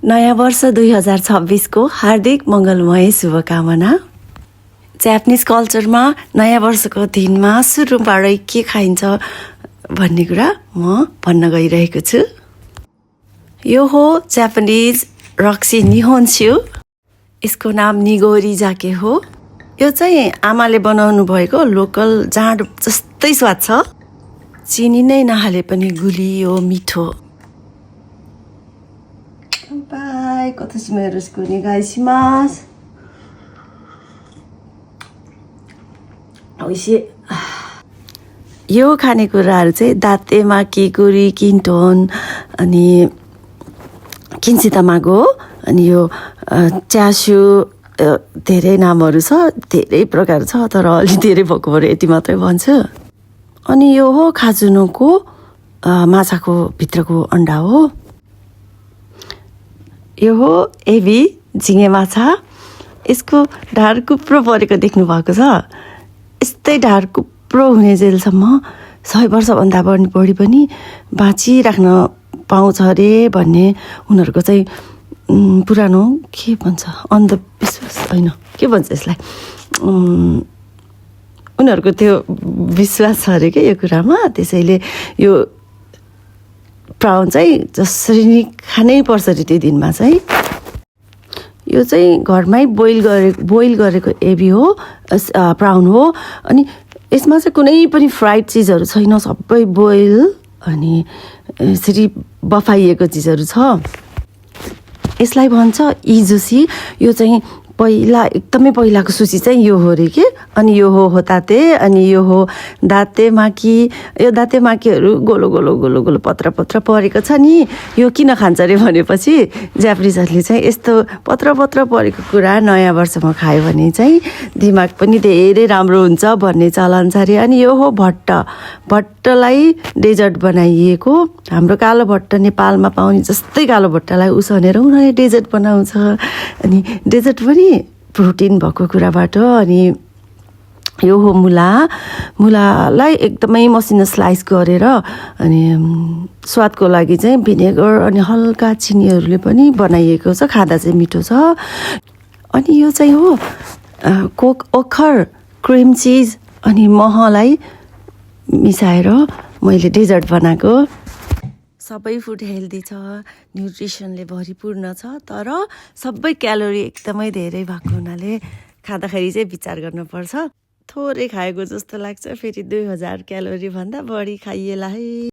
नयाँ वर्ष 2026 को हार्दिक मङ्गलमय शुभकामना। जापानिज कल्चरमा नयाँ वर्षको दिनमा सुरुबाटै के खाइन्छ भन्ने कुरा म भन्न गइरहेको छु। यो हो जापानिज रक्सी निहोन्स्यु। यसको नाम निगोरी जाके हो। यो चाहिँ आमाले बनाउनु भएको लोकल जाँड जस्तै स्वाद छ। चिनी नै नहाले पनि गुलियो मिठो। 乾杯。今年もよろしくお願いします。美味しい。यो खानेकुराहरू चाहिँ दातेमाकी गुरी किन्टोन अनि किन्सी तमागो अनि यो च्यासु धेरै नामहरू छ, धेरै प्रकार छ, तर अलि धेरै भएको भएर यति मात्रै भन्छु। अनि यो हो खाजुनोको माछाको भित्रको अन्डा हो। यो हो एबी झिँगे माछा। यसको ढाड कुप्रो परेको देख्नु भएको छ। यस्तै ढाड कुप्रो हुने जेलसम्म 100 वर्षभन्दा बढी पनि बाँचिराख्न पाउँछ अरे भन्ने उनीहरूको चाहिँ पुरानो के भन्छ अन्धविश्वास होइन के भन्छ यसलाई उनीहरूको त्यो विश्वास छ अरे के यो कुरामा। त्यसैले यो प्राउन चाहिँ जसरी नै खानै पर्छ अरे त्यो दिनमा चाहिँ। यो चाहिँ घरमै बोइल गरेको एबी हो, प्राउन हो। अनि यसमा चाहिँ कुनै पनि फ्राइड चिजहरू छैन, सबै बोइल अनि यसरी बफाइएको चिजहरू छ। यसलाई भन्छ इजुसी। यो चाहिँ एकदमै पहिलाको सुसी चाहिँ यो हो रे के। अनि यो हो होताते, अनि यो हो दाते माकी। यो दाते माकीहरू गोलो गोलो गोलो गोलो पत्र पत्र परेको छ नि। यो किन खान्छ अरे भनेपछि जापानिजहरूले चाहिँ यस्तो पत्र पत्र परेको कुरा नयाँ वर्षमा खायो भने चाहिँ दिमाग पनि धेरै राम्रो हुन्छ भन्ने चलन छ अरे। अनि यो हो भट्ट। भट्टलाई डेजर्ट बनाइएको। हाम्रो कालो भट्ट नेपालमा पाउने जस्तै कालो भट्टलाई उसानेर उनीहरूले डेजर्ट बनाउँछ। अनि डेजर्ट पनि प्रोटिन भएको कुराबाट। अनि यो हो मुला। मुलालाई एकदमै मसिनो स्लाइस गरेर अनि स्वादको लागि चाहिँ भिनेगर अनि हल्का चिनीहरूले पनि बनाइएको छ। खाँदा चाहिँ मिठो छ। अनि यो चाहिँ हो ओखर, क्रिम चिज अनि महलाई मिसाएर मैले डेजर्ट बनाएको। सबै फुड हेल्दी छ, न्युट्रिसनले भरिपूर्ण छ, तर सबै क्यालोरी एकदमै धेरै भएको हुनाले खाँदाखेरि चाहिँ विचार गर्नुपर्छ। थोरै खाएको जस्तो लाग्छ, फेरि 2000 क्यालोरी भन्दा बढी खाइएला है।